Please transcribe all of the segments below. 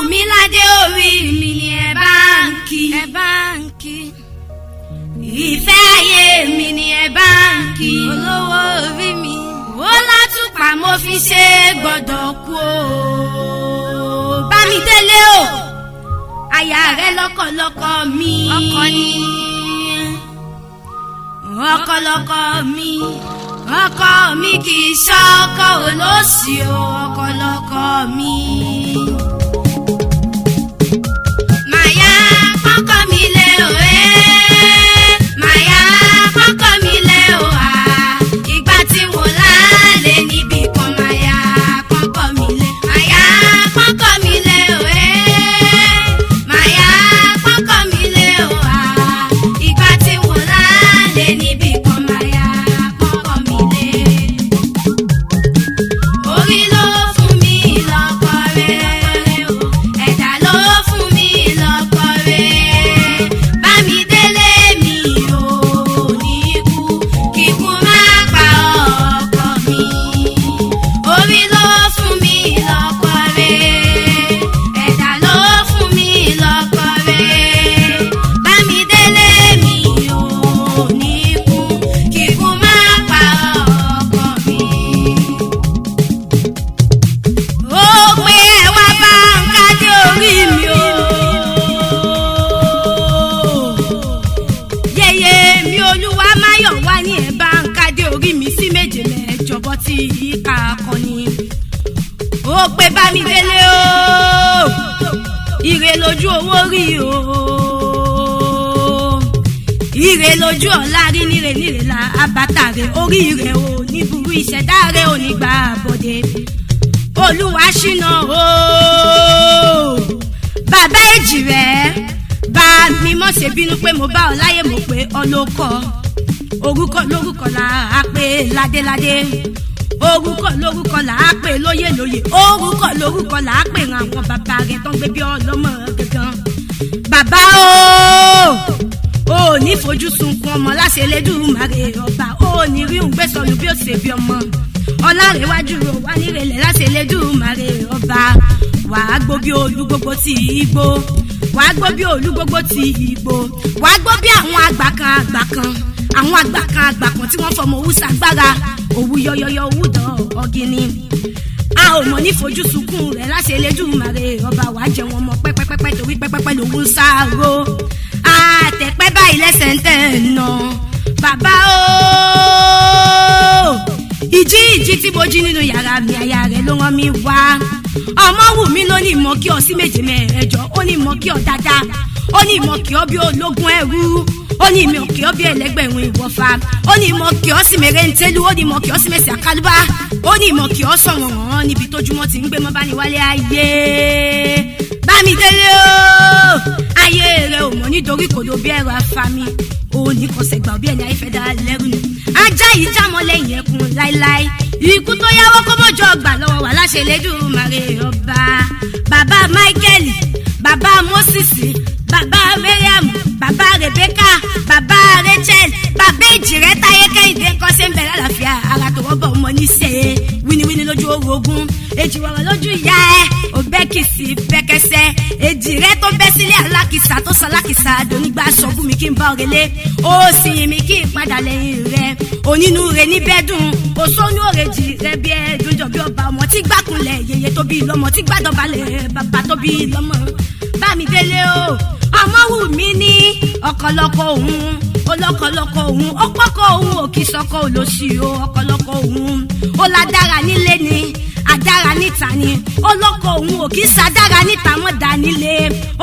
mi ládé orí mi ni ẹ bá ń kí. Ẹ bá ń kí. Ìfẹ́ ayé mi ni ẹ bá ń kí. Olówó orí mi. Ó látùpà mo fi ṣe gbọ́dọ̀ kú o. Bámidélé o, aya rẹ lọ́kọ̀lọ́kọ̀ mi. Ọkọ ni. Ọkọlọkọ mi, ọkọ mi kì í ṣọkọ olóṣì o, ọkọlọkọ mi. Màyà pọ́kọ mi lé o ẹ́, màyà pọ́kọ mi lé o à, ìgbà tí mo lálẹ́ níbi kan màyà pọ́kọ mi lé. Màyà pọ́kọ mi lé o ẹ́, màyà pọ́kọ mi lé o à, ìgbà tí mo lálẹ́ níbi kan màyà pọ́kọ mi lé. Orí ló fún mi lọ́kọ rẹ̀ o, ẹ̀dá ló fún mi lọ́kọ rẹ̀. Bámidélé mi ò ní kú, kíkú má pa ọkọ mi. Orí ló fún mi lọ́kọ rẹ̀, ẹ̀dá ló fún mi lọ́kọ rẹ̀. Bámidélé mi ò ní kú, kíkú má pa ọkọ mi. Ó pé ẹ wá bá ń kádé orí mi o. Yèyé mi olúwa máyọ̀ wá ní ẹ̀ bá ń kádé orí mi sí méje mẹ́jọ bọ́ tí ìka akọni. Ó pé Bámidélé o, ire lójú owó rí o. Ire lójú ọ̀la rí níre níre la abata rẹ̀ orí rẹ̀ ò ní burú ìṣẹ̀dá rẹ̀ ò ní gbà bọ̀dé olúwa ṣínà ooo bàbá èjì rẹ̀ bá mi mọ̀ ṣe bínú pé mo bá ọ láyé mo pé ọlọ́kọ orúkọ lórúkọ là á pè ládéládé orúkọ lórúkọ là á pè lóyè lóyè orúkọ lórúkọ là á pè ràn àwọn bàbá rẹ̀ tó ń gbé bí ọlọ́mọ gangan bàbá ooo ò ní fojú sunkún ọmọ láṣẹ Elédùmarè ọba ò ní rí òun gbé sọnù bí ó ṣe bí ọmọ ọlárẹ̀wájú ò wá nírẹ̀lẹ̀ láṣẹ Elédùmarè ọba wàá gbó bí olú gbogbo ti igbó wàá gbó bí olú gbogbo ti igbó wàá gbó bí àwọn àgbà kan àgbà kan àwọn àgbà kan àgbà kan tí wọ́n fọmọ òwú ṣàgbára òwú yọyọyọ òwú dán ọ̀gìnì a ò mọ̀ ní fojú sunkún rẹ̀ láṣẹ Elédùmarè ọba wàá jẹun ọmọ pẹ́pẹ́pẹ́pẹ́ torí pẹ́pẹ́pẹ́ lòún sáárò àtẹ̀pẹ́ báyìí lẹ́sẹ̀ ń tẹ̀ nà bàbá o ìjí ìjí tí mo jí nínú yàrá mi aya rẹ̀ ló rán mi wá ọmọ wù mí ló ní ìmọ̀ kí ọ sí méje mẹ́ẹ̀ẹ́jọ ó ní ìmọ̀ kí ọ dáadáa ó ní ìmọ̀ kí ọ bí ológun ẹrú ó ní ìmọ̀ kí ọ bí ẹlẹ́gbẹ̀rún ìwọ̀fà ó ní ìmọ̀ kí ọ sí mèrè ń tẹ́lú ó ní ìmọ̀ kí ọ sí mẹ́sì àkálùbá ó ní ìmọ̀ kí ọ sọ̀wọ̀n hàn níbi tójúmọ́ ti ń gbé mọ́ bá ní wálé ayé Bámidélé o ayé rẹ ò mọ̀ nítorí kò ló bí ẹ̀rọ afami òní kọsẹ̀ gbà bí ẹni àìfẹ́ dá lẹ́rù ni ajá yìí jámọ́ lẹ́yìn ẹkùn láéláé ikú tó yáwó kó mọ́jọ gbà lọ́wọ́ wà láṣẹ Elédùmarè ọba bàbá Michael bàbá Moses bàbá Mariam bàbá Rebecca bàbá Rachel bàbá èjìrẹ́ táyé kẹ́hìndé ńkọ́ ṣe ń bẹ̀rẹ̀ àlàáfíà ara tó wọ́n bọ̀ ọmọ níṣẹ́ wíníwíní lójú orogún èjì wọ̀rọ̀ lójú ìyá ẹ̀ òbẹ́kìsì bẹ́kẹsẹ́ èjìrẹ́ tó bẹ́ sílé alákìsà tó sọ alákìsà donígbà sọ fún mi kí n bá ọ̀rẹ́lé ó sì yìn mí kí n padà lẹ́yìn rẹ̀ onínú rẹ̀ níbẹ̀ dùn òṣónú òrèjì rẹ̀ bí ẹ̀dùn jọ bí ọba ọmọ tí gbàkúnlẹ̀ yèyé tó bí lọ́mọ tí gbàdọ̀balẹ̀ bàbá tó bí lọ́mọ Bámidélé o ọmọ wù mí ní ọ̀kọ̀lọ̀kọ̀ òun ọlọ́kọ̀lọ́kọ̀ òun ọ̀pọ̀kọ̀ òun òkìsọ́kọ̀ olóṣì o ọ̀kọ̀lọ́kọ̀ òun ó ládára nílé ni adára níta ni ọlọ́kọ̀ òun òkìsà dára níta mọ́ dá nílé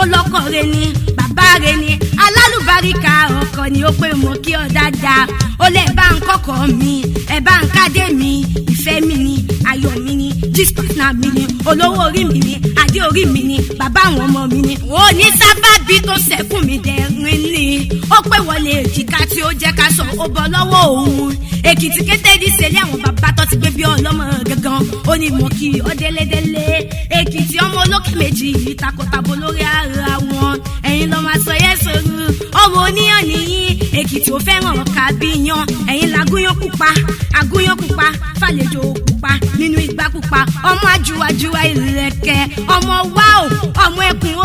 ọlọ́kọ̀ rẹ ni bàbá rẹ ni alálùbáríkà ọkọ ni ó pé mo kí ọ dáadáa ó lè bá ń kọ́kọ́ mi ẹ bá ń kádé mi ìfẹ́ mi ni ayọ̀ mi ni jísítà mi ni olówó orí mi ni adé orí mi ni bàbá àwọn ọmọ mi ni ó ní sábàbí tó sẹ́kùn mi dẹ̀rín ni ó pé wọlé èjìká tí ó jẹ́ ká sọ ó bọ́ lọ́wọ́ òun èkìtì kété ní sẹ́lẹ̀ àwọn bàbá tó ti gbé bí ọlọ́mọ gangan ó ní mọ̀ kí ọ délédélé èkìtì ọmọ olókè méjì yìí takọtabo lórí ara wọn ẹ̀yin lọ́mọ aṣọ yẹn sọ̀rọ̀ ọmọ oníyàn nìyí èkìtì ò fẹ́ràn ọ̀kà bíyan ẹ̀yin lagúnyán pupa agúnyán pupa fàlejò pupa nínú igbá pupa ọmọ ajuwajuwa ìlẹ̀kẹ̀ ọmọ wáò ọmọ. Ọmọ ẹkùn o,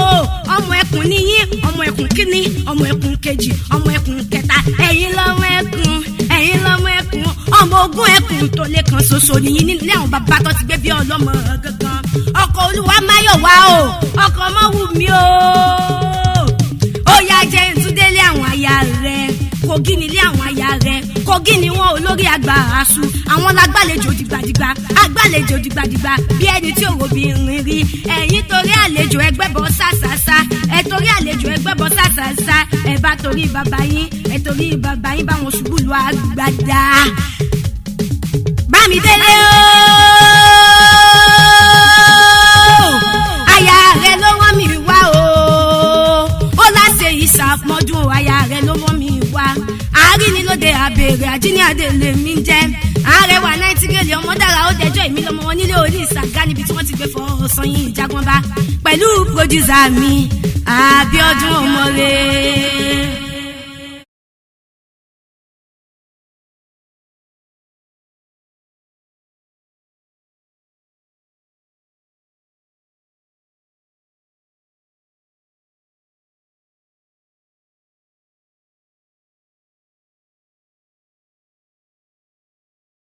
ọmọ ẹkùn níyín, ọmọ ẹkùn kíní, ọmọ ẹkùn kejì, ọmọ ẹkùn kẹta. Ẹ̀yin lọ́mọ ẹkùn, ẹ̀yin lọ́mọ ẹkùn, ọmọ ogún ẹkùn tó lé kan ṣoṣo nìyí nílé àwọn bàbá tó ti gbé bí ọlọ́mọ gangan. Ọkọ Olúwa máyọ̀ wá o, ọkọ ọmọ wù mí o. Ó yá, jẹ́ ìtúndélé àwọn aya rẹ̀. Kogi nílé àwọn aya rẹ̀. Kogi ni wọn olórí àgbà aṣù. Àwọn lágbàlejò dìgbàdìgbà, àgbàlejò dìgbàdìgbà bí ẹni tí òrò bí rìn rí. Ẹ̀yin torí àlejò ẹgbẹ́ bọ́ sàṣàṣà, ẹ torí àlejò ẹgbẹ́ bọ́ sàṣàṣà. Ẹ bá torí bàbá yín, ẹ torí bàbá yín báwọn ṣubú lu àgbàdá. Bámidélé ooo, aya rẹ ló rán mi wá o. Ó láṣẹ ìṣàmọ́dún, aya rẹ ló rán mi wá. Àárín ni lóde àbèrè àjíní àdè lèmi ń jẹ́ àrẹwà náìtígẹ́lì ọmọ dára. Ó dẹjọ́ èmi lọ́mọ wọn nílé orí ìsàgá níbi tí wọ́n ti gbé fọ́ sọyìn ìjagunba pẹ̀lú producer mi, Àbíọ́dún Ọmọrẹ́.